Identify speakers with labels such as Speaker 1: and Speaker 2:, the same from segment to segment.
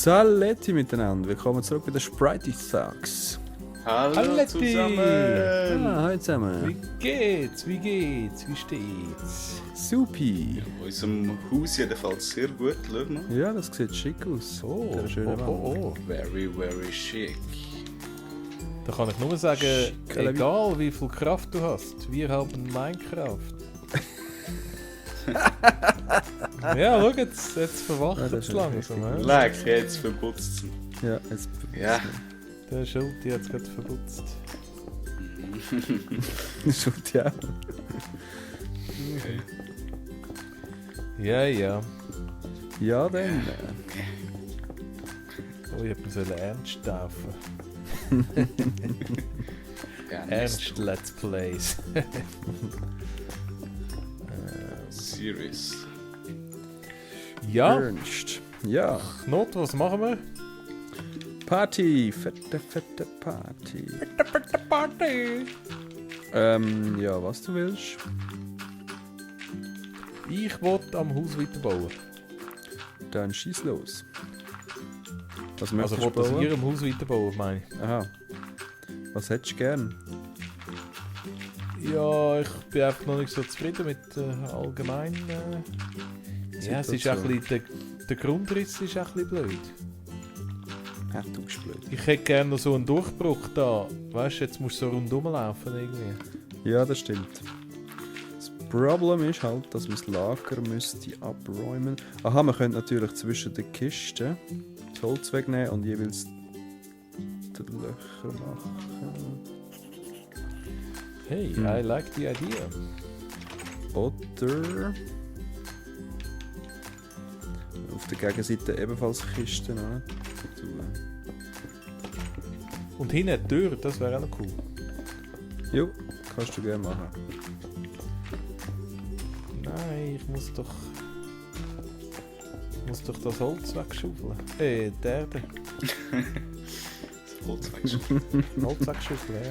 Speaker 1: Saletti miteinander, willkommen zurück bei den Spritey Thugs.
Speaker 2: Hallo zusammen!
Speaker 1: Hallo zusammen.
Speaker 3: Wie geht's? Wie steht's?
Speaker 1: Supi.
Speaker 2: In unserem Haus jedenfalls sehr gut, schau mal.
Speaker 1: Ja, das sieht schick aus. Der schöne Wand.
Speaker 2: Very, very chic.
Speaker 3: Da kann ich nur sagen,
Speaker 1: Schickerli.
Speaker 3: egal wie viel Kraft du hast, wir haben Minecraft. Ja, schau, jetzt verwacht
Speaker 1: Ja, das
Speaker 3: es
Speaker 1: ist
Speaker 3: langsam.
Speaker 1: richtig.
Speaker 3: Ja?
Speaker 2: Leck, jetzt verputzt es.
Speaker 1: Ja, jetzt.
Speaker 2: Ja.
Speaker 3: Der Schulti hat es gerade verputzt.
Speaker 1: Schaut ja.
Speaker 2: Okay.
Speaker 3: Ja.
Speaker 1: Ja, dann.
Speaker 3: Oh, ich hätte mir sollen Ernst taufen.
Speaker 2: Ja,
Speaker 3: Ernst Let's Plays.
Speaker 2: Serious.
Speaker 3: Ja,
Speaker 1: Ernst. Ja.
Speaker 3: Not, was machen wir?
Speaker 1: Party. Fette Party.
Speaker 3: Party!
Speaker 1: Ja, was du willst.
Speaker 3: Ich wollte am Haus weiterbauen.
Speaker 1: Dann schieß los. Was
Speaker 3: Also
Speaker 1: möchtest
Speaker 3: ich
Speaker 1: du
Speaker 3: wollte an
Speaker 1: bauen?
Speaker 3: ihrem Haus weiterbauen, meine ich.
Speaker 1: Aha. Was hättest du gern?
Speaker 3: Ja, ich bin einfach noch nicht so zufrieden mit allgemein. Ja, es ist auch ein bisschen, der Grundriss ist auch ein bisschen blöd.
Speaker 1: Ja, du bist blöd.
Speaker 3: Ich hätte gerne noch so einen Durchbruch da. Weißt du, jetzt musst du so rundum laufen irgendwie.
Speaker 1: Ja, das stimmt. Das Problem ist halt, dass wir das Lager müsste abräumen. Aha, man könnte natürlich zwischen den Kisten das Holz wegnehmen und jeweils die Löcher machen.
Speaker 3: Hey, I like the idea.
Speaker 1: Oder auf der Gegenseite ebenfalls Kisten an.
Speaker 3: Und hinten die Tür, das wäre auch noch cool.
Speaker 1: Jo, kannst du gerne machen.
Speaker 3: Nein, ich muss doch das Holz wegschaufeln. Die Erde.
Speaker 2: Das Holz wegschaufeln.
Speaker 3: Holz wegschaufeln, ja.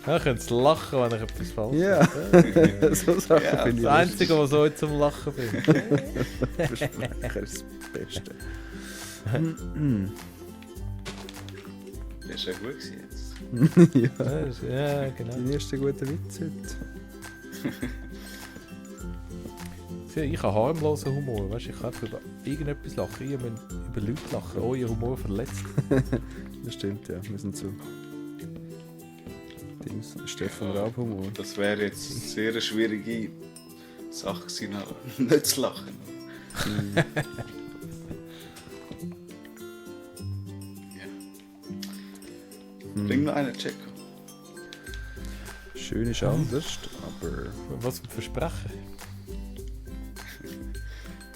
Speaker 3: Ja, ich könnte lachen, wenn ich etwas falsch
Speaker 1: Ja.
Speaker 3: sage.
Speaker 1: So Sachen
Speaker 2: Ja,
Speaker 1: finde ich
Speaker 3: Das Einzige, was heute zum Lachen bin.
Speaker 1: Versprecher ist das Beste.
Speaker 2: Das ist ja gut gewesen jetzt.
Speaker 1: Ja,
Speaker 3: Ja, genau.
Speaker 1: dein erster guter Witz heute.
Speaker 3: Sieh, ich habe harmlosen Humor, weißt du, ich kann einfach über irgendetwas lachen, ihr müsst über Leute lachen, euer Humor verletzt.
Speaker 1: Das stimmt, ja. Wir sind so. Dings, Stefan Raab-Humor.
Speaker 2: Das wäre jetzt eine sehr schwierige Sache gewesen, aber nicht zu lachen. Ja. Bring noch einen Check.
Speaker 1: Schön ist anders, aber.
Speaker 3: Was ein Versprechen.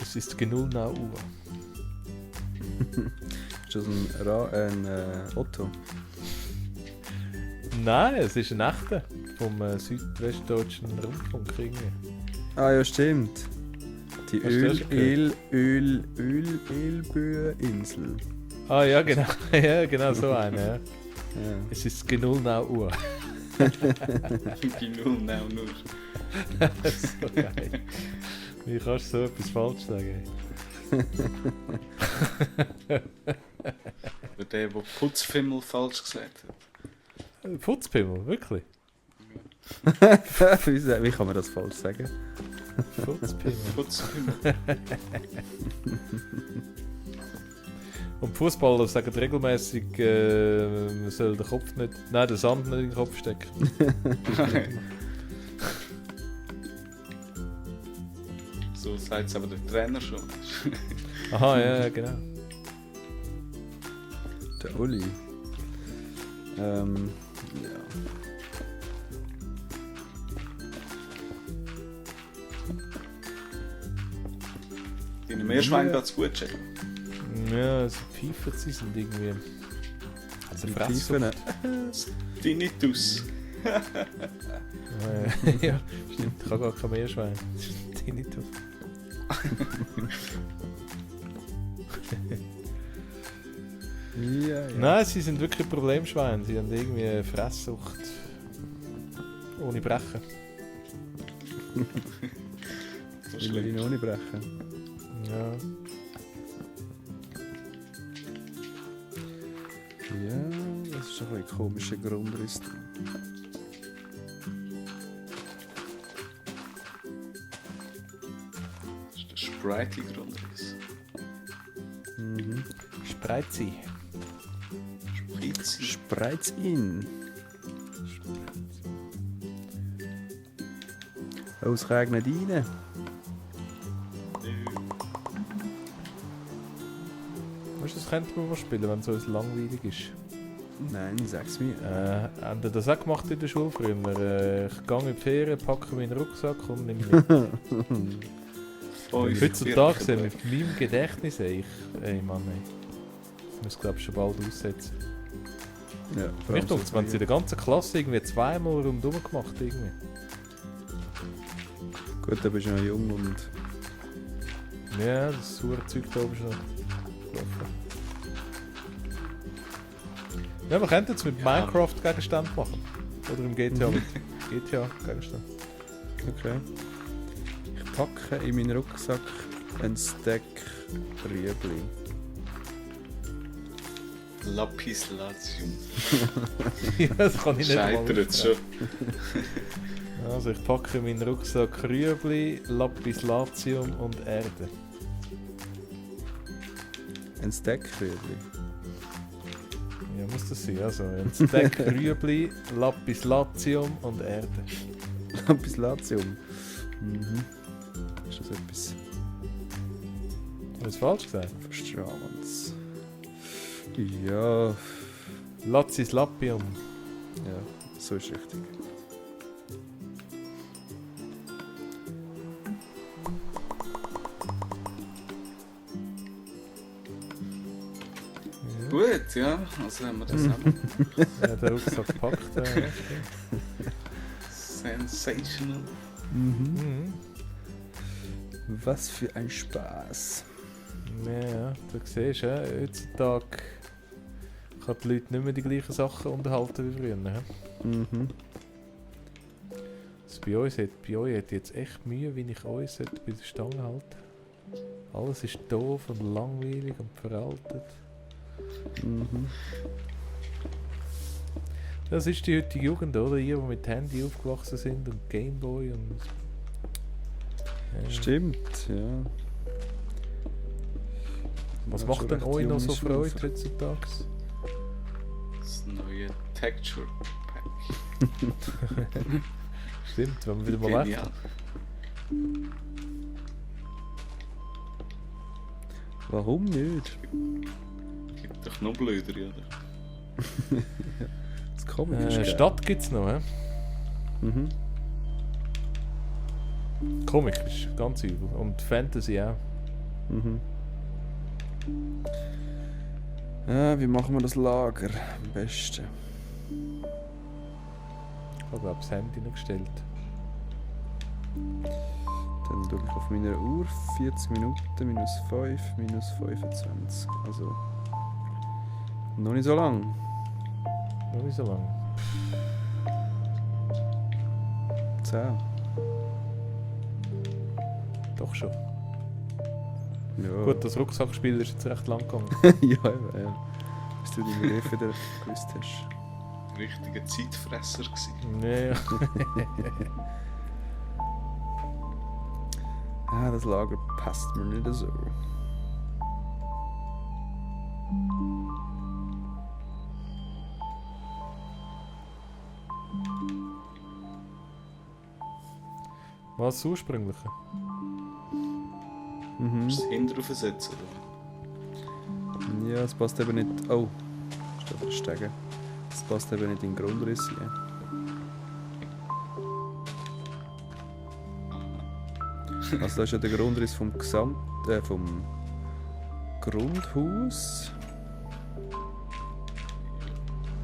Speaker 3: Es ist genau Uhr.
Speaker 1: Ist das ein Otto?
Speaker 3: Nein, es ist ein echter. Vom Südwestdeutschen Rundfunk irgendwie.
Speaker 1: Ah ja, stimmt. Die
Speaker 3: Hast du das schon
Speaker 1: Ölböe-Insel.
Speaker 3: Ah ja, genau. Ja, genau so eine. Ja.
Speaker 1: Ja.
Speaker 3: Es ist genau Uhr.
Speaker 2: Die Null, now, nur.
Speaker 3: So geil. Wie kannst du so etwas falsch sagen?
Speaker 2: Oder der Putzfimmel falsch gesagt hat.
Speaker 3: Putzpimmel, wirklich?
Speaker 1: Wie kann man das falsch sagen?
Speaker 3: Putzpimmel.
Speaker 2: Putzfimmel.
Speaker 3: Und Fußballer sagen regelmäßig, man soll den Kopf nicht, nein, den Sand nicht in den Kopf stecken.
Speaker 2: So sagt es aber der Trainer schon.
Speaker 3: Aha, ja, genau.
Speaker 1: Der Uli. Ja.
Speaker 2: Deine Meerschweine geht's gut, Check.
Speaker 3: Ja, so pfeifen sie sind irgendwie. Also
Speaker 1: Pfeifen.
Speaker 2: Tinnitus.
Speaker 3: Ja, stimmt, ich habe gar kein Meerschwein. Tinnitus.
Speaker 1: Ja.
Speaker 3: Nein, sie sind wirklich Problemschweine. Sie haben irgendwie eine Fresssucht. Ohne Brechen.
Speaker 2: So
Speaker 1: Ich will ihn
Speaker 2: schlimm.
Speaker 1: ohne brechen.
Speaker 3: Ja.
Speaker 1: Ja, das ist ein bisschen komischer Grundriss drin.
Speaker 2: Das ist der Sprite-Grundriss.
Speaker 1: Mhm.
Speaker 3: Spreizi.
Speaker 2: Spritzi.
Speaker 1: Spreiz ihn. Oh, es regnet rein.
Speaker 3: Weißt du, das könnte man mal spielen, wenn es uns langweilig ist.
Speaker 1: Nein, sag's mir.
Speaker 3: Haben ihr das auch gemacht in der Schule früher? Ich gehe in die Ferien, packe meinen Rucksack und nehme mit. Heutzutage sind wir mit meinem Gedächtnis ey Mann, ey. Ich muss glaube ich schon bald aussetzen.
Speaker 1: Ja,
Speaker 3: Mich denkt, wenn sie in der ganzen Klasse irgendwie zweimal rundherum gemacht irgendwie.
Speaker 1: Gut, da bist du noch jung und...
Speaker 3: Ja, das saure Zeug da oben schon gelaufen. Ja, wir könnten es mit Minecraft-Gegenständen machen. Oder im GTA mit GTA-Gegenständen.
Speaker 1: Okay. Ich packe in meinen Rucksack einen Stack Rüebli.
Speaker 2: Lapis Lazuli.
Speaker 3: Ja, das kann ich nicht
Speaker 2: Scheitert schon.
Speaker 3: Also ich packe in meinen Rucksack Rüebli, Lapislatium und Erde.
Speaker 1: Ein Stack Rüebli.
Speaker 3: Ja, muss das sein. Also ein Stack Rüebli, Lapislatium und Erde.
Speaker 1: Lapislatium. Mhm. Ist das etwas
Speaker 3: Habe ich falsch gesagt?
Speaker 1: Verstrahlendes? Ja,
Speaker 3: Lapislapium.
Speaker 1: ja, so ist richtig.
Speaker 2: Gut, ja, also haben wir das auch.
Speaker 3: Ja, der Rucksack gepackt.
Speaker 2: Sensational.
Speaker 3: Mhm.
Speaker 1: Was für ein Spaß.
Speaker 3: Ja, du siehst, heutzutage kann die Leute nicht mehr die gleichen Sachen unterhalten wie früher.
Speaker 1: Mhm.
Speaker 3: Das bei euch hat jetzt echt Mühe, wie ich euch bei der Stange halte. Alles ist doof und langweilig und veraltet.
Speaker 1: Mhm.
Speaker 3: Das ist die heutige Jugend, oder? Ihr, die mit Handy aufgewachsen sind und Gameboy und...
Speaker 1: Stimmt, ja.
Speaker 3: Was
Speaker 1: Ja,
Speaker 3: macht
Speaker 1: schon
Speaker 3: denn
Speaker 1: recht
Speaker 3: euch noch so
Speaker 1: junge
Speaker 3: Freude
Speaker 1: Stufe.
Speaker 3: heutzutage?
Speaker 2: Das neue Texture Pack.
Speaker 3: Stimmt, wenn wir wieder mal
Speaker 2: Genial.
Speaker 1: Warum nicht?
Speaker 2: Gibt doch noch blödere, oder?
Speaker 1: Das Comic ist geil.
Speaker 3: Stadt gibt es noch, hä?
Speaker 1: Mhm.
Speaker 3: Comic ist ganz übel. Und Fantasy auch.
Speaker 1: Mhm. Ja, wie machen wir das Lager am besten?
Speaker 3: Ich habe glaube das Handy noch gestellt.
Speaker 1: Dann schaue ich auf meiner Uhr 40 Minuten, minus 5, minus 25. Also noch nicht so lang.
Speaker 3: Noch nicht so lange.
Speaker 1: 10.
Speaker 3: Doch schon.
Speaker 1: Ja.
Speaker 3: Gut, das Rucksackspiel ist jetzt recht lang gegangen.
Speaker 1: Ja, ja. Bis du deinen Begriff wieder gewusst hast.
Speaker 2: Richtiger Zeitfresser gewesen.
Speaker 3: Ja.
Speaker 1: Ah, das Lager passt mir nicht so.
Speaker 3: Was das Ursprüngliche?
Speaker 1: Mhm.
Speaker 2: Musst du es hinten draufsetzen, oder?
Speaker 1: Ja, es passt eben nicht. Oh, steht der Stege. Es passt eben nicht in den Grundriss rein. Also das ist ja der Grundriss vom vom Grundhaus.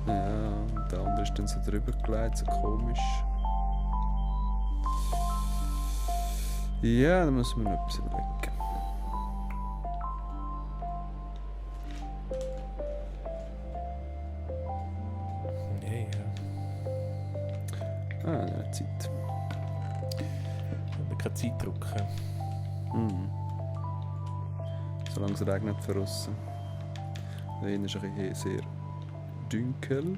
Speaker 1: Ja, und der andere ist dann so drüber gelegt, so komisch. Ja, da müssen wir noch etwas überlegen.
Speaker 3: Nee, ja.
Speaker 1: Ah, eine Zeit.
Speaker 3: Ich habe keinen Zeitdruck.
Speaker 1: Mhm. Solange es regnet von außen. Da hinten ist ein bisschen sehr Dünkel.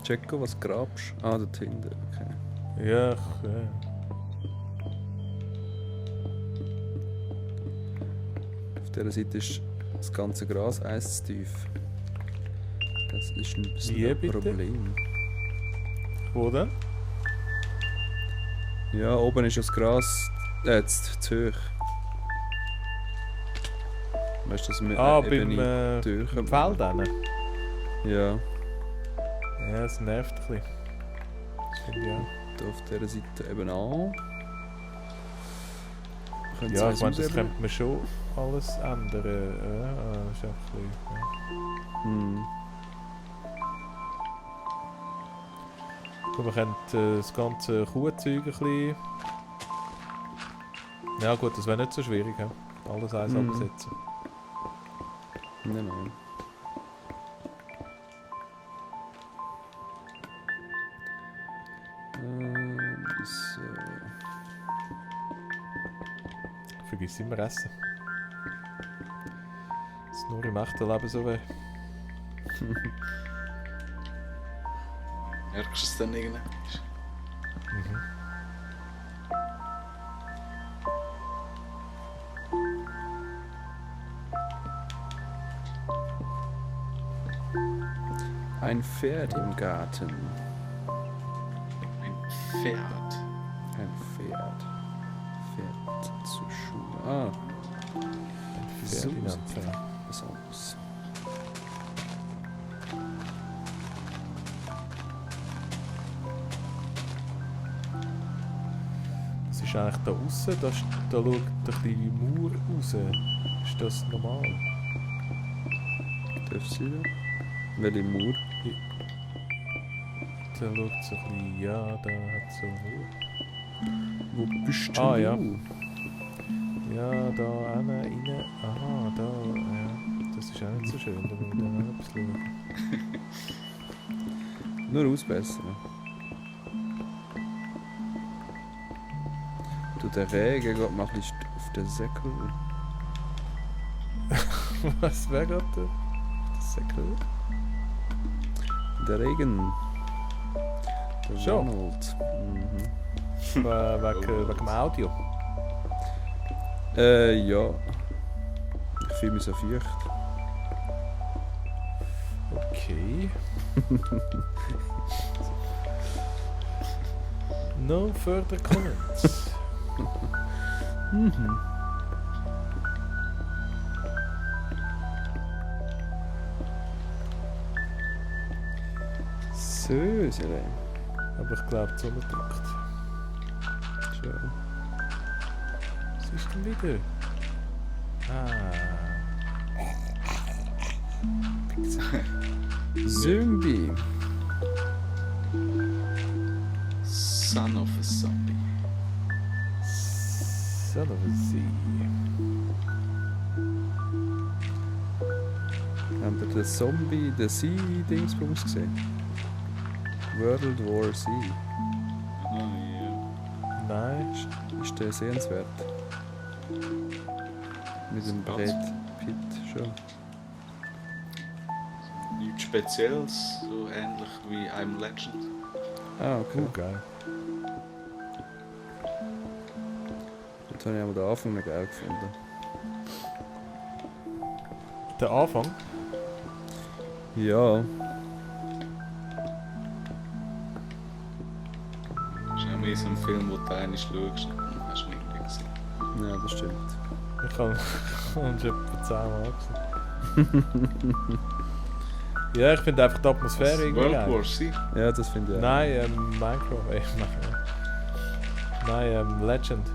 Speaker 1: Checo, was grabst? Ah, dort hinten, okay.
Speaker 3: Ja,
Speaker 1: Auf dieser Seite ist das ganze Gras eistief. Das ist ein bisschen
Speaker 3: Wie
Speaker 1: ein
Speaker 3: bitte?
Speaker 1: Problem.
Speaker 3: Wo denn?
Speaker 1: Ja, oben ist das Gras zu hoch. Weißt du, dass wir
Speaker 3: Ah,
Speaker 1: eben
Speaker 3: beim
Speaker 1: durchkommen?
Speaker 3: Feld hinten?
Speaker 1: Ja,
Speaker 3: Ja, das nervt ein bisschen. Das finde ich auch.
Speaker 1: da auf dieser Seite eben an. Können Sie
Speaker 3: Ja,
Speaker 1: das
Speaker 3: ich meine, das
Speaker 1: aushebeln?
Speaker 3: könnte man schon alles ändern. Ja, das ist einfach ein bisschen,
Speaker 1: Hm.
Speaker 3: Gut, wir können das ganze Kuhzeug ein bisschen... Ja gut, das wäre nicht so schwierig, he? Alles eins
Speaker 1: Mhm.
Speaker 3: absetzen.
Speaker 1: Nein, nein. So.
Speaker 3: Vergiss immer Essen. Das ist nur im echten Leben so weh.
Speaker 2: Merkst du es dann irgendwann?
Speaker 3: Mhm.
Speaker 1: Ein Pferd im Garten.
Speaker 2: Ein Pferd.
Speaker 1: Ein Pferd. Pferd zur Schule. Ah, so
Speaker 3: Ferdinand,
Speaker 1: sieht
Speaker 3: ja.
Speaker 1: das aus.
Speaker 3: Was ist eigentlich da außen? Da schaut ein bisschen Mauer raus. Ist das normal?
Speaker 1: Darf sie da? Welche Mauer?
Speaker 3: Da schaut so ein bisschen... Ja, da hat so Mauer.
Speaker 1: Wo bist
Speaker 3: Ah,
Speaker 1: du?
Speaker 3: ja. Ja, da rein. Aha, da. Ja. Das ist auch nicht so schön. Da muss ich dann auch etwas schauen.
Speaker 1: Nur ausbessern. Du, der Regen geht mal ein bisschen auf den Säckel.
Speaker 3: Was wäre gerade das Säckel?
Speaker 1: Der Regen. Der
Speaker 3: Schon?
Speaker 1: Ronald. Mhm.
Speaker 3: Wegen dem Audio.
Speaker 1: Ja. Ich fühle mich so feucht.
Speaker 3: Okay. No further comments.
Speaker 1: Mhm. So, Sire.
Speaker 3: Aber ich glaube, die Sonne drückt.
Speaker 1: Schön.
Speaker 3: Was ist denn wieder?
Speaker 1: Zombie.
Speaker 2: Son of a zombie.
Speaker 3: Son of a Z.
Speaker 1: Habt ihr den Zombie, den Sea-Dingsbums gesehen? World War Z.
Speaker 2: Ah, ja.
Speaker 3: Nein.
Speaker 1: Ist der sehenswert? Mit dem
Speaker 2: Das
Speaker 1: Brett Pitt schon.
Speaker 2: Nichts Spezielles, so ähnlich wie I'm Legend.
Speaker 1: Ah, okay.
Speaker 3: Geil.
Speaker 1: Jetzt habe ich aber den Anfang noch geil gefunden.
Speaker 3: Der Anfang?
Speaker 1: Ja,
Speaker 2: Das ist auch mehr so ein Film, wo du einmal schaust und hast nicht mehr gesehen.
Speaker 1: ja, das stimmt.
Speaker 3: Ich habe ihn schon etwa 10 Mal gesehen. Ja, ich finde einfach die Atmosphäre irgendwie
Speaker 2: World
Speaker 3: geil.
Speaker 2: War Z?
Speaker 1: Ja, das finde ich auch.
Speaker 3: Nein, Minecraft. Nein, Legend.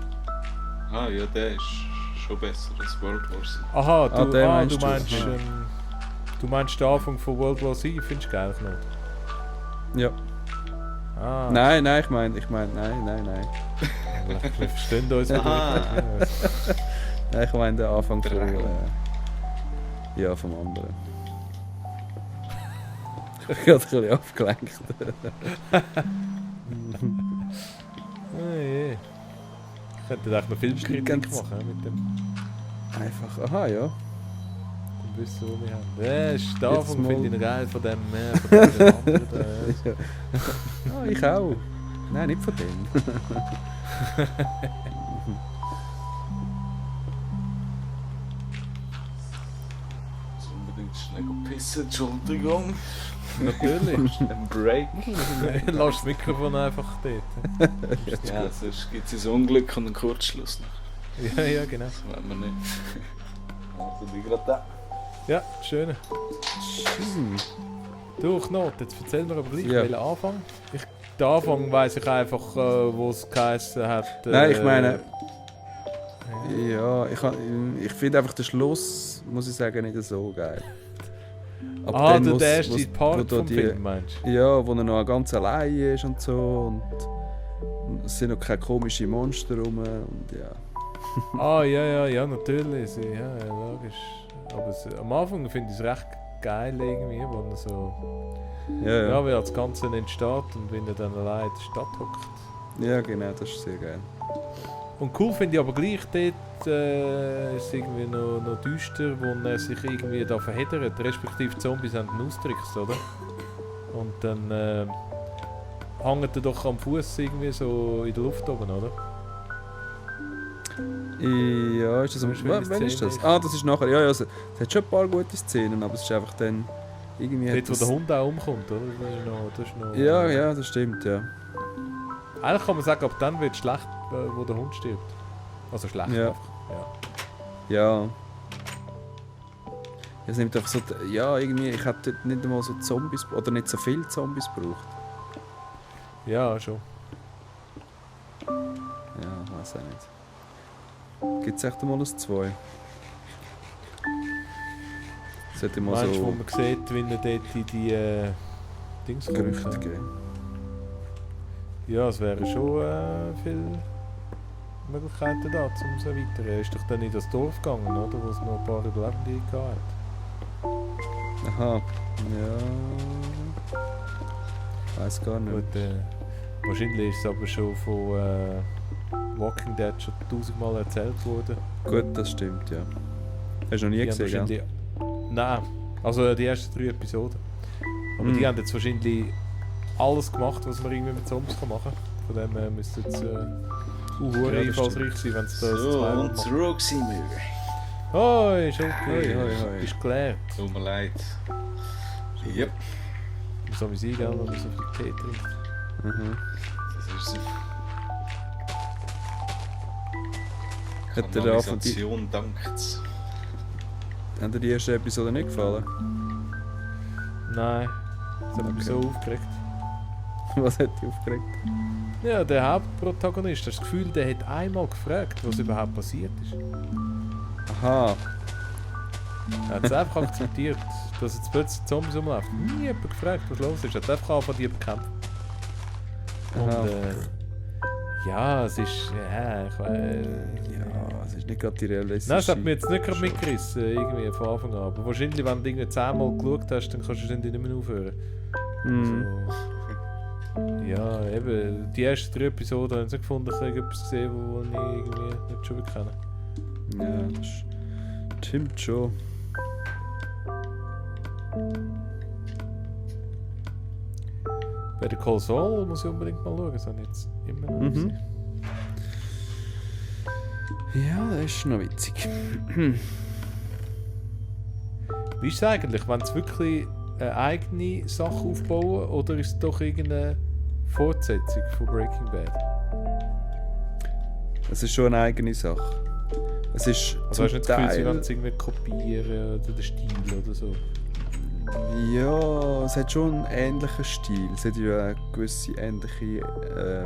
Speaker 2: Ah ja, der ist schon besser als World War Z.
Speaker 3: Aha, du,
Speaker 1: den
Speaker 3: du
Speaker 1: meinst
Speaker 3: meinst,
Speaker 1: du?
Speaker 3: du meinst den Anfang von World War Z, findest du geil nicht?
Speaker 1: Ja.
Speaker 3: Ah,
Speaker 1: Nein, ich meine, nein.
Speaker 3: wir verstehen uns nicht.
Speaker 2: Aha.
Speaker 1: Nein, ich meine den Anfang von.
Speaker 2: Drei.
Speaker 1: Ja, vom anderen. Ich bin gerade ein bisschen abgelenkt.
Speaker 3: Ah, je. Ich könnte echt noch Filmkritik
Speaker 1: Ganz-
Speaker 3: machen mit dem.
Speaker 1: Einfach, aha, ja.
Speaker 3: Dann wissen, wo wir haben. Ist der
Speaker 1: Jetzt
Speaker 3: Anfang
Speaker 1: mal-
Speaker 3: finde ich noch geil von dem von dem anderen.
Speaker 1: Ah, ich auch. Nein, nicht von dem.
Speaker 2: Ich muss unbedingt schnell pissen, Entschuldigung.
Speaker 3: Natürlich.
Speaker 2: Ein Break.
Speaker 3: Lass das Mikrofon einfach dort.
Speaker 2: Ja, sonst gibt es ein Unglück und einen Kurzschluss.
Speaker 3: Ja, genau.
Speaker 2: Das wollen wir nicht. Also, wie gerade da.
Speaker 3: Ja, schön.
Speaker 1: Hm.
Speaker 3: Du, Knot, jetzt erzähl mir aber gleich,
Speaker 1: Ja.
Speaker 3: welchen Anfang. Den Anfang weiss ich einfach, wo es geheißen hat.
Speaker 1: Nein, ich meine... Ja, ich finde einfach den Schluss, muss ich sagen, nicht so geil. Aber dann,
Speaker 3: der erste
Speaker 1: wo's- wo
Speaker 3: Part
Speaker 1: da
Speaker 3: vom
Speaker 1: die-
Speaker 3: Film, meinst du?
Speaker 1: Ja, wo er noch ganz allein ist und so. Und es sind noch keine komischen Monster rum. Und ja.
Speaker 3: Ja, natürlich. Ja, logisch. Aber am Anfang finde ich es recht geil irgendwie, wo er so...
Speaker 1: Ja,
Speaker 3: Ja,
Speaker 1: ja.
Speaker 3: wie das Ganze entsteht und wenn er dann allein in der Stadt hockt.
Speaker 1: Ja, genau, das ist sehr geil.
Speaker 3: Und cool finde ich aber gleich dort, ist es irgendwie noch düster, wo er sich irgendwie da verheddert, respektive die Zombies haben ihn austrickst, oder? Und dann hängt er doch am Fuß irgendwie so in der Luft oben, oder?
Speaker 1: Ja, ist das am
Speaker 3: Weißt du, welche
Speaker 1: wann ist
Speaker 3: Szene
Speaker 1: das?
Speaker 3: ist?
Speaker 1: Ah, das ist nachher. Ja, es hat schon ein paar gute Szenen, aber es ist einfach dann. Irgendwie hat
Speaker 3: Dort, wo
Speaker 1: das,
Speaker 3: der Hund auch umkommt, oder? Das ist noch,
Speaker 1: Ja, ja, das stimmt, ja.
Speaker 3: Eigentlich kann man sagen, ab dann wird es schlecht, wo der Hund stirbt. Also schlecht
Speaker 1: Ja.
Speaker 3: einfach. Ja.
Speaker 1: Ja. Es nimmt einfach so. Ja, irgendwie, ich hätte dort nicht einmal so Zombies oder nicht so viele Zombies gebraucht.
Speaker 3: Ja, schon.
Speaker 1: Ja, weiß auch nicht. Gibt es echt mal ein 2? Sollte mal
Speaker 3: Meinst du, wo
Speaker 1: so
Speaker 3: man sieht, wie er dort in die Dings kommt?
Speaker 1: Gerüchte geben.
Speaker 3: Ja, es wären schon viele Möglichkeiten da, um so weiter. Er ist doch dann in das Dorf gegangen, oder? Wo es noch ein paar Überlebende gab.
Speaker 1: Aha. Ja. Weiß gar nicht.
Speaker 3: Gut, wahrscheinlich ist es aber schon von Walking Dead schon 1000-mal erzählt worden.
Speaker 1: Gut, das stimmt, ja. Hast du noch nie
Speaker 3: Die haben
Speaker 1: gesehen, ja?
Speaker 3: wahrscheinlich- Nein, also die ersten 3 Episoden. Aber
Speaker 1: Mhm.
Speaker 3: die haben jetzt wahrscheinlich alles gemacht, was man irgendwie mit Zombies machen kann. Von dem her müsste jetzt
Speaker 1: Ja, das
Speaker 3: einfallsreich sein, wenn es da
Speaker 2: So,
Speaker 3: zweimal
Speaker 2: und
Speaker 3: macht.
Speaker 2: zurück sind wir.
Speaker 3: Hoi, Schulki,
Speaker 1: Hoi, hoi, hoi.
Speaker 3: bist gelehrt.
Speaker 2: Tut mir leid. Yep,
Speaker 3: So wie sie, gell, wenn man so viel Tee trinkt.
Speaker 1: Mhm.
Speaker 2: das ist
Speaker 1: Hat dir der Anfang die,
Speaker 2: Kanalisation dankt's.
Speaker 1: hat dir die erste Episode nicht gefallen?
Speaker 3: Nein, das hat mich
Speaker 1: Okay.
Speaker 3: so aufgeregt.
Speaker 1: Was hat dich aufgeregt?
Speaker 3: Ja, der Hauptprotagonist, hast das Gefühl, der hat einmal gefragt, was überhaupt passiert ist.
Speaker 1: Aha.
Speaker 3: Er hat es einfach akzeptiert, dass jetzt plötzlich Zombies rumlaufen. Nie jemand gefragt, was los ist. Er hat einfach angefangen, die zu bekämpfen. Und
Speaker 1: Aha.
Speaker 3: ja, es ist. Ja,
Speaker 1: Ja, es ist nicht gerade die realistische...
Speaker 3: Nein, es hat mich jetzt nicht gerade
Speaker 1: Schon.
Speaker 3: mitgerissen, irgendwie von Anfang an. Aber wahrscheinlich, wenn du irgendwie 10-mal geschaut hast, dann kannst du wahrscheinlich nicht mehr aufhören.
Speaker 1: Mhm.
Speaker 3: Also, ja, eben, die ersten 3 Episoden habe ich nicht gefunden, ich habe etwas gesehen, was ich irgendwie nicht schon wieder kenne.
Speaker 1: Ja, das stimmt schon.
Speaker 3: Bei der Call Saul muss ich unbedingt mal schauen, das habe ich jetzt immer noch
Speaker 1: Mhm.
Speaker 3: gesehen.
Speaker 1: Ja, das ist noch witzig.
Speaker 3: Wie ist es eigentlich, wenn sie wirklich eine eigene Sache aufbauen oder ist es doch irgendeine Fortsetzung von Breaking Bad?
Speaker 1: Es ist schon eine eigene Sache. Es ist
Speaker 3: Also hast du nicht das Gefühl, sie wollen
Speaker 1: Teil...
Speaker 3: es irgendwie kopieren oder den Stil oder so?
Speaker 1: Ja, es hat schon einen ähnlichen Stil. Es hat ja gewisse ähnliche,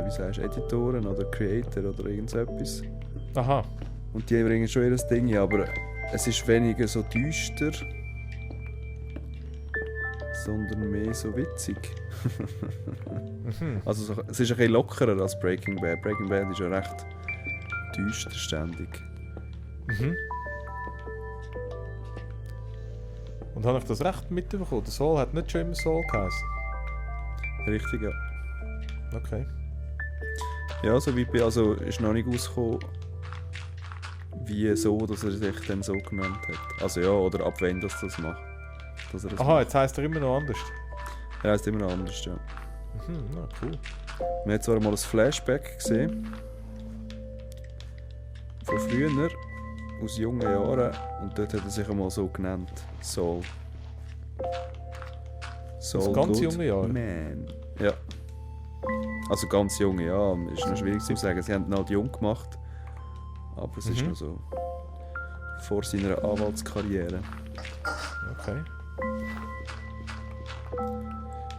Speaker 1: wie sagst du, Editoren oder Creator oder irgend so etwas.
Speaker 3: Aha.
Speaker 1: Und die bringen schon ihr Ding, ja, aber es ist weniger so düster, sondern mehr so witzig.
Speaker 3: Mhm.
Speaker 1: Also so, es ist ein bisschen lockerer als Breaking Bad. Breaking Bad ist ja recht düster ständig.
Speaker 3: Mhm. Und habe ich das recht mitbekommen? Der Saul hat nicht schon immer Saul geheißen.
Speaker 1: Richtig, ja.
Speaker 3: Okay.
Speaker 1: Ja, so wie bei, also ist noch nicht rausgekommen, wie so, dass er sich dann so genannt hat. Also ja, oder ab wann das macht. Dass er das
Speaker 3: Aha, jetzt heisst er immer noch anders.
Speaker 1: Er heisst immer noch anders, ja.
Speaker 3: Na cool.
Speaker 1: Wir haben zwar mal ein Flashback gesehen. Von früher, aus jungen Jahren. Und dort hat er sich einmal so genannt. Saul. Saul
Speaker 3: ganz
Speaker 1: Good
Speaker 3: junge Jahre?
Speaker 1: Man. Ja. Also ganz junge, ja. Ist noch schwierig zu sagen. Sie haben ihn halt jung gemacht. Aber es ist noch so. Vor seiner Anwaltskarriere.
Speaker 3: Okay.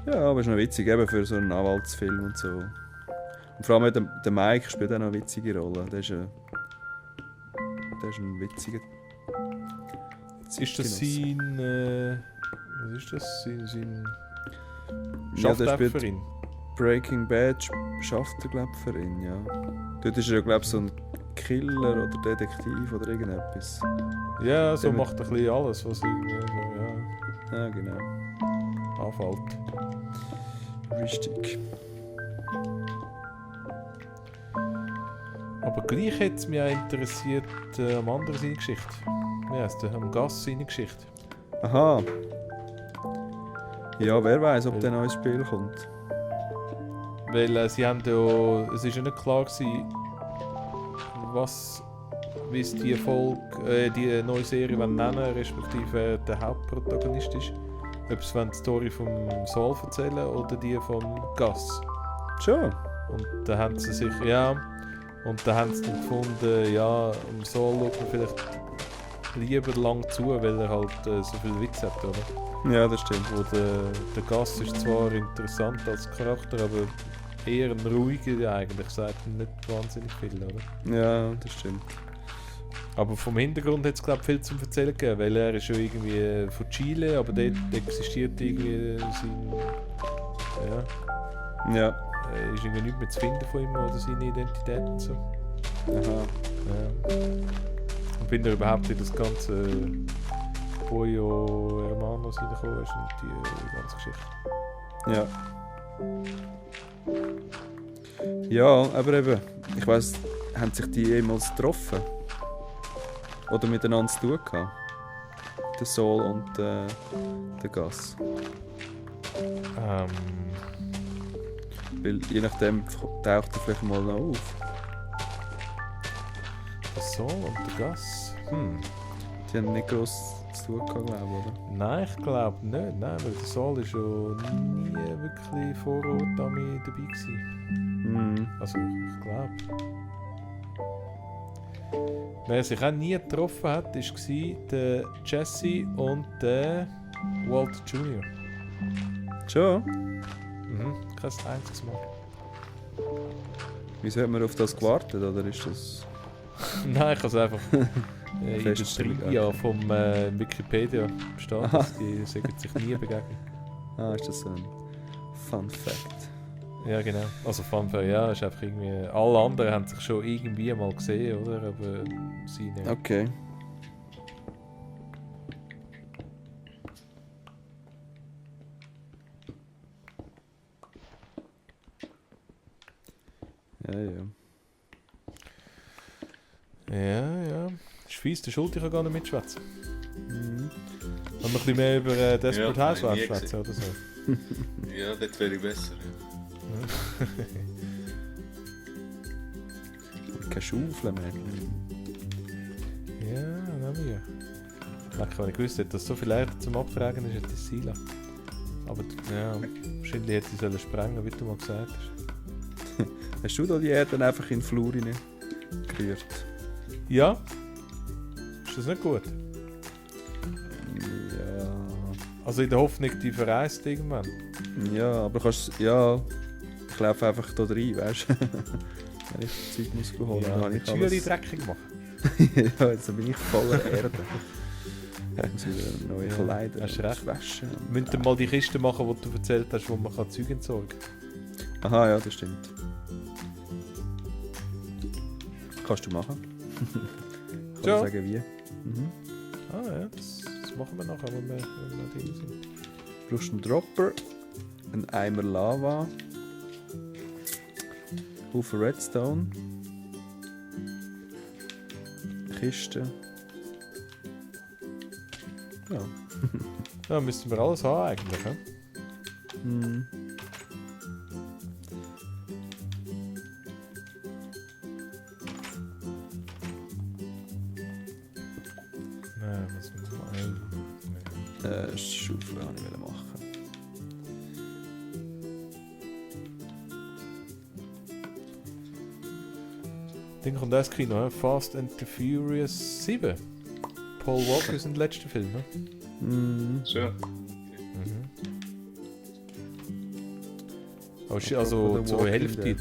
Speaker 1: Ja, aber ist noch witzig, eben für so einen Anwaltsfilm und so. Und vor allem der Mike spielt auch noch eine witzige Rolle. Der ist ein witziger.
Speaker 3: Ist das sein. Was ist das? Sein
Speaker 1: Ja, der
Speaker 3: Schaftäpfer
Speaker 1: spielt
Speaker 3: für ihn?
Speaker 1: Breaking Bad schafft er, glaube ich, für ihn, ja. Dort ist er, glaube ich, so ein Killer oder Detektiv oder irgendetwas.
Speaker 3: Ja, so
Speaker 1: Der
Speaker 3: macht er ein bisschen alles, was irgendwie so,
Speaker 1: Ja, genau.
Speaker 3: anfällt.
Speaker 1: Richtig.
Speaker 3: Aber gleich hat es mich auch interessiert, am anderen seine Geschichte. Wie heisst der? Am Gas seine Geschichte.
Speaker 1: Aha. Ja, wer weiß, ob der neues Spiel kommt.
Speaker 3: Weil sie haben ja, es ist ja nicht klar gewesen, wie es die Folge, die neue Serie nennen wollen, respektive wer der Hauptprotagonist ist. Ob sie die Story vom Saul erzählen oder die vom Gas.
Speaker 1: Schon.
Speaker 3: Und da haben sie sich, und da haben sie dann gefunden, ja, im Saul schaut man vielleicht lieber lang zu, weil er halt so viel Witz hat, oder?
Speaker 1: Ja, das stimmt.
Speaker 3: Wo der Gas ist zwar interessant als Charakter, aber eher ein ruhiger eigentlich, sagt nicht wahnsinnig viel, oder?
Speaker 1: Ja, das stimmt.
Speaker 3: Aber vom Hintergrund hat es glaube ich viel zum Erzählen gegeben, weil er ist schon irgendwie von Chile, aber dort existiert irgendwie sein...
Speaker 1: Ja.
Speaker 3: ist irgendwie nichts mehr zu finden von ihm oder seine Identität und so.
Speaker 1: Aha.
Speaker 3: Ja. Und wenn er überhaupt in das ganze Pollo Hermanos reingekommen ist und die ganze Geschichte.
Speaker 1: Ja. Ja, aber eben, ich weiss, haben sich die jemals getroffen? Oder miteinander zu tun gehabt? Der Saul und der Gas. Weil je nachdem taucht er vielleicht mal noch auf.
Speaker 3: Der Saul und der Gas?
Speaker 1: Die haben nicht gross zu tun gehabt, glaube ich, oder?
Speaker 3: Nein, ich glaube nicht. Nein, weil der Saul ist schon nie wirklich vor Ort dabei gewesen. Also, ich glaube. Wer sich auch nie getroffen hat, war der Jesse und der Walter Jr.
Speaker 1: Schon?
Speaker 3: Kein einziges Mal.
Speaker 1: Wieso hat man auf das gewartet, oder ist das...
Speaker 3: Nein, ich habe es einfach in der
Speaker 1: Feststellung,
Speaker 3: Trivia vom Wikipedia bestanden, dass die sich nie begegnen.
Speaker 1: Ah, ist das so ein Fun Fact?
Speaker 3: Ja, genau. Also Fun Fact, ja, ist einfach irgendwie... Alle anderen haben sich schon irgendwie mal gesehen, oder? Aber sie nicht.
Speaker 1: Okay. Ja.
Speaker 3: Ja. Ist fies, der Schulti kann gar nicht mitschwätzen. Und noch ein bisschen mehr über Desperate
Speaker 2: Ja,
Speaker 3: Housewives
Speaker 2: nie
Speaker 3: schwätzen oder so.
Speaker 2: Ja, das wäre besser.
Speaker 1: Keine Schaufel mehr.
Speaker 3: Ja, nehmen wir. Lecker, wenn ich gewusst hätte, dass es so viel leichter zum Abtragen ist, hätte ich es sein lassen. Aber ja, wahrscheinlich hätte ich es sprengen, wie du mal gesagt hast.
Speaker 1: Hast du da die Erde einfach in den Flur gerührt?
Speaker 3: Ja? Ist das nicht gut?
Speaker 1: Ja.
Speaker 3: Also in der Hoffnung, die verreist irgendwann.
Speaker 1: Ja, aber kannst... Ja... Ich laufe einfach da rein, weißt du? Wenn ich Zeug muss holen, dann habe
Speaker 3: die
Speaker 1: ich
Speaker 3: Türe
Speaker 1: alles...
Speaker 3: dreckig machen.
Speaker 1: Ja, jetzt bin ich voller Erde. Ich muss wieder neue Kleider
Speaker 3: hast recht.
Speaker 1: waschen.
Speaker 3: Wir müssen mal die Kiste machen, die du erzählt hast, wo man Zeug entsorgen kann.
Speaker 1: Aha, ja, das stimmt. Kannst du machen. Ich kann
Speaker 3: Ja.
Speaker 1: sagen, wie.
Speaker 3: Ah ja, das machen wir nachher, wenn wir drin sind.
Speaker 1: Du brauchst einen Dropper, einen Eimer Lava, Haufen Redstone. Kiste. Ja.
Speaker 3: Ja, müssten wir alles haben eigentlich, ne?
Speaker 1: Hm.
Speaker 3: Nein, was wir
Speaker 1: Schaufel wollte ich machen.
Speaker 3: Dann kommt das Kino, ne? Fast and the Furious 7. Paul Walker ist der letzte Film, ne?
Speaker 1: Hm.
Speaker 2: So.
Speaker 3: Oh,
Speaker 1: The
Speaker 3: also zur
Speaker 1: Walking
Speaker 3: Hälfte.
Speaker 1: Dead.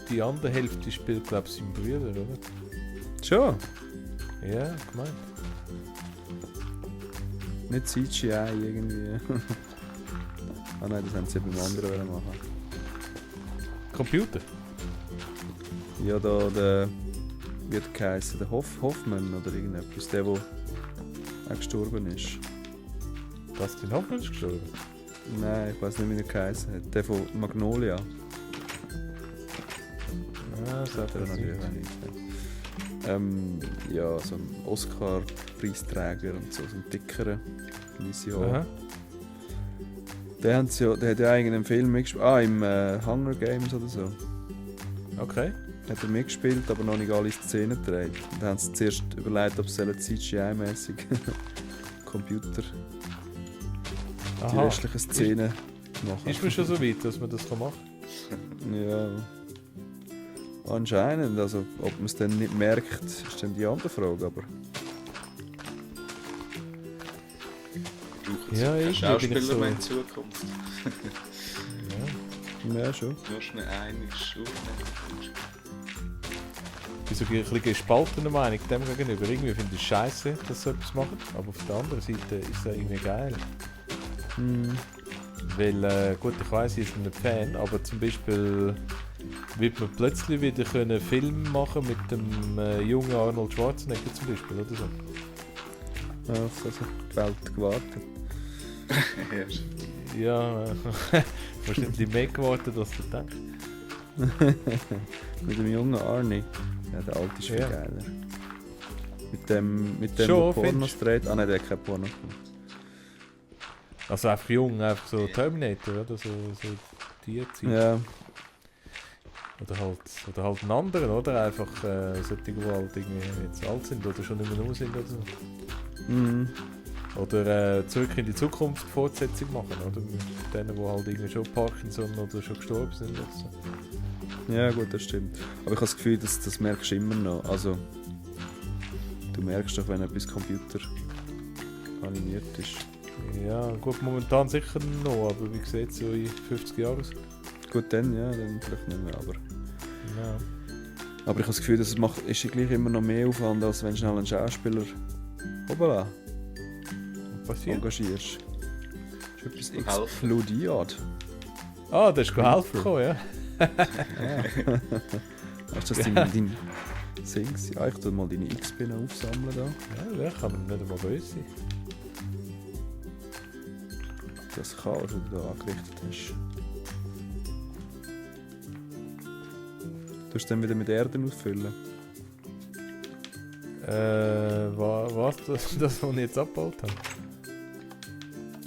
Speaker 3: Die andere Hälfte spielt, glaube ich, sein Bruder, oder?
Speaker 1: Schon?
Speaker 3: Ja, gemeint.
Speaker 1: Nicht CGI irgendwie. Ah nein, das haben sie beim anderen wollen machen.
Speaker 3: Computer.
Speaker 1: Ja, da der... Wie hat er geheißen? Der Hoffmann oder irgendetwas. Der auch gestorben ist.
Speaker 3: Dustin Hoffman ist gestorben.
Speaker 1: Nein, ich weiß nicht, wie er geheißen hat. Der von Magnolia.
Speaker 3: Ah, das hat
Speaker 1: Der
Speaker 3: er
Speaker 1: hat
Speaker 3: nicht.
Speaker 1: ja, so ein Oscar-Preisträger und so ein dickerer. Weisse Haare.
Speaker 3: Aha.
Speaker 1: Der hat ja eigentlich einen Film mitgespielt. Ah, im Hunger Games oder so.
Speaker 3: Okay.
Speaker 1: Hat er mitgespielt, aber noch nicht alle Szenen gedreht. Und dann haben sie zuerst überlegt, ob sie CGI-mäßig Computer die
Speaker 3: Aha.
Speaker 1: restlichen Szenen machen.
Speaker 3: Ist man schon so weit, dass man das machen kann?
Speaker 1: Ja. Anscheinend, also ob man es dann nicht merkt, ist dann die andere Frage, aber...
Speaker 2: Brauchen
Speaker 3: Ja,
Speaker 2: Sie
Speaker 3: irgendwie
Speaker 2: keine
Speaker 3: bin ich
Speaker 2: Schauspieler
Speaker 3: so-
Speaker 2: mehr in Zukunft.
Speaker 3: Ja.
Speaker 1: Ja, schon.
Speaker 2: Nur schnell eine Schule.
Speaker 3: Ich bin so ein bisschen gespaltener Meinung dem gegenüber. Irgendwie finde ich es scheiße, dass sie etwas machen. Aber auf der anderen Seite ist es irgendwie geil.
Speaker 1: Hm.
Speaker 3: Weil, gut, ich weiss, ich bin nicht Fan, aber zum Beispiel wird man plötzlich wieder einen Film machen mit dem jungen Arnold Schwarzenegger zum Beispiel, oder so.
Speaker 1: Ja, auf das hat die Welt gewartet.
Speaker 3: Ja, hast du ein bisschen mehr gewartet, als du denkst.
Speaker 1: Mit dem jungen Arnie. Ja, der alte ist viel
Speaker 3: Ja.
Speaker 1: geiler. Mit dem
Speaker 3: Schon,
Speaker 1: der Pornos
Speaker 3: findest
Speaker 1: dreht. Ah nein, der hat kein Porno gemacht.
Speaker 3: Also einfach jung, einfach so Terminator, oder? So die Zeit.
Speaker 1: Ja,
Speaker 3: Oder halt einen anderen, oder? Einfach solche, die halt irgendwie jetzt alt sind oder schon nicht mehr nur sind oder so.
Speaker 1: mhm.
Speaker 3: Oder zurück in die Zukunft Fortsetzung machen, oder? Mit denen, die halt irgendwie schon Parkinson oder schon gestorben sind oder so.
Speaker 1: Ja gut, das stimmt. Aber ich habe das Gefühl, das merkst du immer noch. Also, du merkst doch, wenn etwas Computer animiert ist.
Speaker 3: Ja, gut, momentan sicher noch, aber wie gesagt, so in 50 Jahren.
Speaker 1: Gut, dann vielleicht nicht mehr, aber...
Speaker 3: Ja.
Speaker 1: Aber ich habe das Gefühl, das ist ja gleich immer noch mehr Aufwand, als wenn du schnell einen Schauspieler hoppala,
Speaker 3: Was passiert?
Speaker 1: engagierst. Das ist etwas
Speaker 2: Helfen.
Speaker 1: explodiert.
Speaker 3: Ah, das ist geholfen gekommen, ja.
Speaker 1: Hast du das dein Sings? Ja, ich tue mal deine XP noch aufsammeln da.
Speaker 3: Ja, kann man nicht einmal böse sein.
Speaker 1: Das Chaos, das du da angerichtet hast. Du musst dann wieder mit Erden auffüllen.
Speaker 3: Was? Das, was ich jetzt abgebaut habe?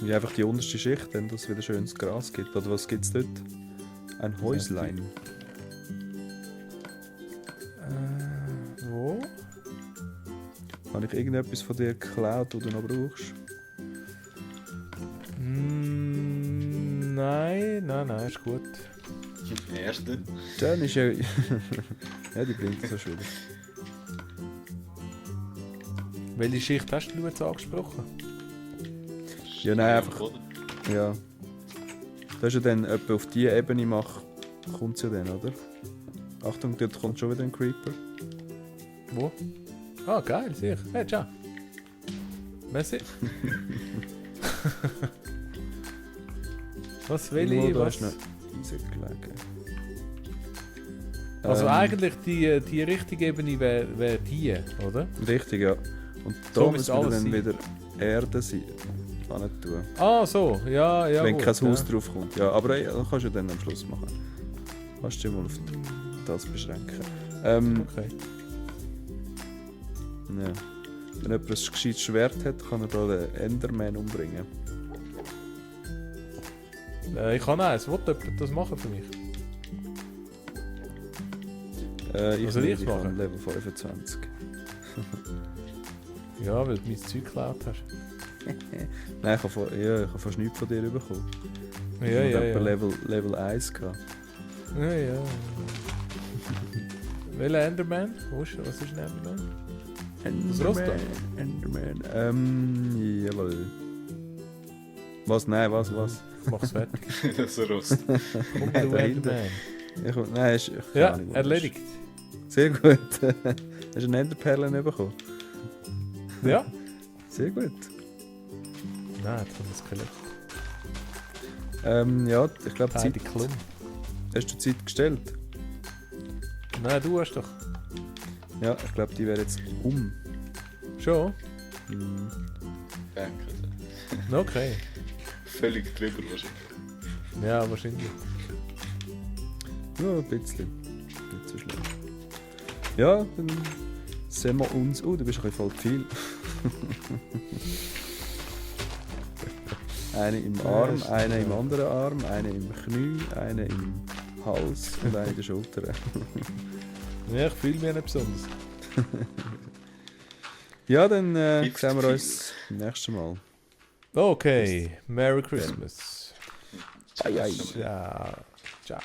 Speaker 1: Wie einfach die unterste Schicht, dann, dass es wieder schönes Gras gibt. Oder was gibt es dort? Ein Häuslein.
Speaker 3: Wo?
Speaker 1: Habe ich irgendetwas von dir geklaut, das du noch brauchst?
Speaker 3: Nein, ist gut.
Speaker 2: Erste.
Speaker 1: Dann ist ja... ja, die bringt es auch schon wieder.
Speaker 3: Welche Schicht hast du jetzt angesprochen?
Speaker 1: Ja, nein, einfach...
Speaker 2: Oder?
Speaker 1: Ja. Das ist ja dann etwa auf diese Ebene kommt es ja dann, oder? Achtung, dort kommt schon wieder ein Creeper.
Speaker 3: Wo? Ah, geil, sicher. Hey, ciao. Merci. Was will
Speaker 1: Irgendwo
Speaker 3: ich?
Speaker 1: da
Speaker 3: Was?
Speaker 1: ist noch Eisen gelegen.
Speaker 3: Also eigentlich die richtige Ebene wäre die, oder?
Speaker 1: Richtig, ja. Und
Speaker 3: So
Speaker 1: da
Speaker 3: müsste
Speaker 1: müssen wir
Speaker 3: alles
Speaker 1: dann
Speaker 3: sein.
Speaker 1: wieder Erde sein. Kann nicht tun.
Speaker 3: Ah, so. Ja,
Speaker 1: Wenn
Speaker 3: gut,
Speaker 1: kein Haus
Speaker 3: ja.
Speaker 1: drauf kommt. Ja, aber das kannst du dann am Schluss machen. Kannst du dich mal auf das beschränken.
Speaker 3: Okay.
Speaker 1: Ja. Wenn jemand ein gescheites Schwert hat, kann er da den Enderman umbringen.
Speaker 3: Ich kann eins. Will jemand das machen für mich?
Speaker 1: Ich
Speaker 3: Was soll
Speaker 1: will
Speaker 3: ich's
Speaker 1: ich
Speaker 3: machen?
Speaker 1: an Level 25.
Speaker 3: Ja, weil du mein Zeug geklaut hast.
Speaker 1: Nein, ich habe fast nichts von dir bekommen.
Speaker 3: Ja,
Speaker 1: Ich
Speaker 3: ja,
Speaker 1: habe etwa
Speaker 3: ja.
Speaker 1: Level 1 gehabt.
Speaker 3: Ja, ja. Welcher Enderman? Was ist ein Enderman? Das Roster?
Speaker 1: Enderman. Jawohl. Was? Nein, was?
Speaker 3: Mach's fertig.
Speaker 2: Das Rost.
Speaker 3: Komm, du
Speaker 1: Dahinter.
Speaker 3: Enderman.
Speaker 1: Nein, ist... keine
Speaker 3: Ja,
Speaker 1: Ahnung, was
Speaker 3: erledigt.
Speaker 1: ist. Sehr gut. Hast du eine Enderperle bekommen?
Speaker 3: Ja?
Speaker 1: Sehr gut.
Speaker 3: Nein, jetzt kommt das Skelett.
Speaker 1: Ja, ich glaube,
Speaker 3: Beide
Speaker 1: Zeit...
Speaker 3: Klum.
Speaker 1: Hast du Zeit gestellt?
Speaker 3: Nein, du hast doch.
Speaker 1: Ja, ich glaube, die wäre jetzt um.
Speaker 3: Schon?
Speaker 1: Hm.
Speaker 2: Danke.
Speaker 3: Okay.
Speaker 2: Völlig drüber wahrscheinlich.
Speaker 3: Ja, wahrscheinlich.
Speaker 1: Ja, ein bisschen. Nicht so schlimm. Ja, dann sehen wir uns... Oh, du bist ein bisschen voll viel. Eine im Arm,
Speaker 3: Ja,
Speaker 1: eine im
Speaker 3: ja.
Speaker 1: anderen Arm, eine im Knie, eine im Hals und eine in der Schulter.
Speaker 3: Ja, ich fühle mich nicht besonders.
Speaker 1: Ja, dann
Speaker 2: Fifty
Speaker 1: sehen wir
Speaker 2: viel.
Speaker 1: uns beim nächsten Mal.
Speaker 3: Okay, Merry Christmas.
Speaker 1: Ai, ai.
Speaker 3: Ciao. Ciao.